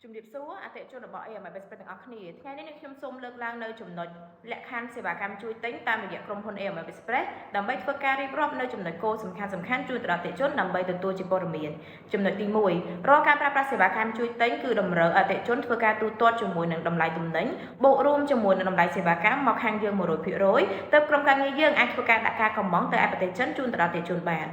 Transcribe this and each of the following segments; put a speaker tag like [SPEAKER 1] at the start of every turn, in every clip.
[SPEAKER 1] ជំរាបសួរអតិថិជនរបស់ AMS Express ទាំងអស់គ្នាថ្ងៃនេះនាងខ្ញុំសូមលើកឡើងនៅចំណុចលក្ខខណ្ឌសេវាកម្មជួយទិញតាមរយៈក្រុមហ៊ុន AMS Express ដើម្បីធ្វើការរៀបរាប់នៅចំណុចគោលសំខាន់សំខាន់ជូនទៅដល់អតិថិជនដើម្បីទទួលជាព័ត៌មានចំណុចទី1រាល់ការប្រើប្រាស់សេវាកម្មជួយទិញគឺតម្រូវអតិថិជនធ្វើការទូទាត់ជាមួយនឹងតម្លៃទំនិញបូករួមជាមួយនឹងតម្លៃសេវាកម្មមកខាងយើង100%ទើបក្រុមការងារយើងអាចធ្វើការដាក់ការកម្មង់ទៅឯប្រទេសចិនជូនទៅដល់អតិថិជនបាន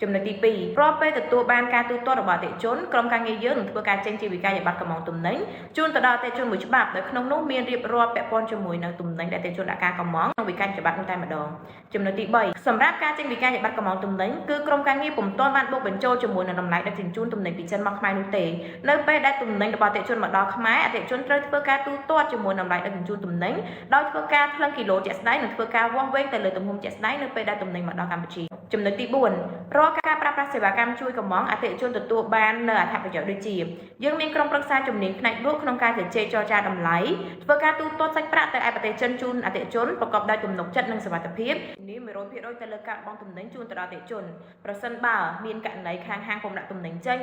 [SPEAKER 1] ចំណុចទី2រាល់ពេលទទួលបានការទូទាត់របស់អតិថិជនក្រុមការងារយើងនឹងធ្វើការចេញជាវិក័យប័ត្រកម្មង់ទំនិញជូនទៅដល់អតិថិជនមួយច្បាប់ដោយក្នុងនោះមានរៀបរាប់ពាក់ព័ន្ធជាមួយនឹងទំនិញដែលអតិថិជនដាក់ការកម្មង់ក្នុងវិក័យប័ត្រនោះតែម្ដងចំណុចទី3សម្រាប់ការចេញវិក័យប័ត្រកម្មង់ទំនិញគឺក្រុមការងារពុំទាន់បានបូកបញ្ចូលជាមួយនឹងតម្លៃដឹកជញ្ជូនទំនិញពីចិនមកខ្មែរនោះទេនៅពេលដែលទំនិញរបស់អតិថិជនមកដល់ខ្មែរអតិថិជនត្រូវធ្វើការទូទាត់ជាមួយតម្លៃដឹកជញ្ជូនទំនិញដោយធ្វើការថ្លឹងគីឡូជាក់ស្ដែងនិងធ្វើការវាស់វែងទៅលើទំហំជាក់ស្ដែងនៅពេលដែលទំនិញមកដល់កម្ពុជាចំណុចទី4រាល់ការប្រើប្រាស់សេវាកម្មជួយកម្មង់អតិថិជនទទួលបាននៅអត្ថប្រយោជន៍ដូចជាយើងមានក្រុមប្រឹក្សាជំនាញផ្នែកលក់ក្នុងការជជែកចរចាតម្លៃធ្វើការទូទាត់សាច់ប្រាក់ទៅឯប្រទេសចិនជូនអតិថិជនប្រកបដោយទំនុកចិត្តនិងសុវត្ថិភាពនេះ100%ទៅលើការបង់ទំនិញជូនទៅដល់អតិថិជនប្រសិនបើមានករណីខាងហាងពុំដាក់ទំនិញចេញ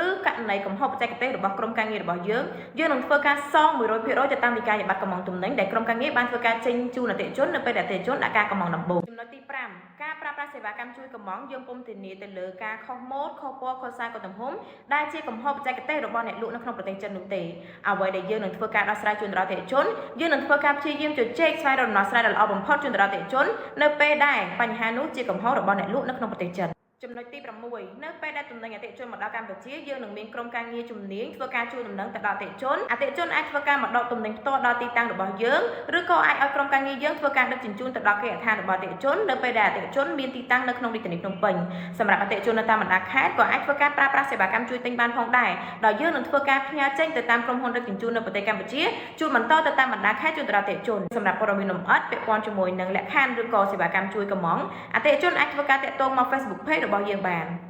[SPEAKER 1] ឬករណីកំហុសបច្ចេកទេសរបស់ក្រុមការងាររបស់យើងយើងនឹងធ្វើការសង100%ទៅតាមវិក័យប័ត្រកម្មង់ទំនិញដែលក្រុមការងារបានធ្វើការចេញជូនអតិថិជននៅពេលដែលអតិថិជនដាក់ការកម្មង់ដំបូងចំណុចទី5ការប្រើប្រាស់សេវាកម្មជួយកម្មង់យើងពុំធានាទៅលើការខុសម៉ូដខុសពណ៌ខុស size ខុសទំហំដែលជាកំហុសបច្ចេកទេសរបស់អ្នកលក់នៅក្នុងប្រទេសចិននោះទេអ្វីដែលយើងនឹងធ្វើការដោះស្រាយជូនដល់អតិថិជនយើងនឹងធ្វើការព្យាយាមជជែកស្វែងរកដំណោះស្រាយដ៏ល្អបំផុតជូនដល់អតិថិជននៅពេលដែលបញ្ហានោះជាកំហុសរបស់អ្នកលក់នៅក្នុងប្រទេសចិនចំណុចទី6នៅពេលដែលទំនិញអតិថិជនមកដល់កម្ពុជាយើងនឹងមានក្រុមការងារជំនាញធ្វើការជួយដំណឹងទៅដល់អតិថិជនអតិថិជនអាចធ្វើការមកដកទំនិញផ្ទាល់ដល់ទីតាំងរបស់យើងឬក៏អាចឲ្យក្រុមការងារយើងធ្វើការដឹកជញ្ជូនទៅដល់គេហដ្ឋានរបស់អតិថិជននៅពេលដែលអតិថិជនមានទីតាំងនៅក្នុងរាជធានីភ្នំពេញសម្រាប់អតិថិជននៅតាមបណ្ដាខេត្តក៏អាចធ្វើការប្រើប្រាស់សេវាកម្មជួយទិញបានផងដែរដោយយើងនឹងធ្វើការផ្ញើចេញទៅតាមក្រុមហ៊ុនដឹកជញ្ជូននៅប្រទេសកម្ពុជាជូនបន្តទៅតាមបណ្ដាខេត្តជូនទៅដល់អតិថិជនសម្រាប់ព័ត៌មានលម្អិតពាក់ព័ន្ធជាមួយនឹងលក្ខខណ្ឌឬក៏សេវាកម្មជួយកម្មង់អតិថិជនអាចធ្វើការតាក់ទងមក Facebook Page របស់យើងបាន។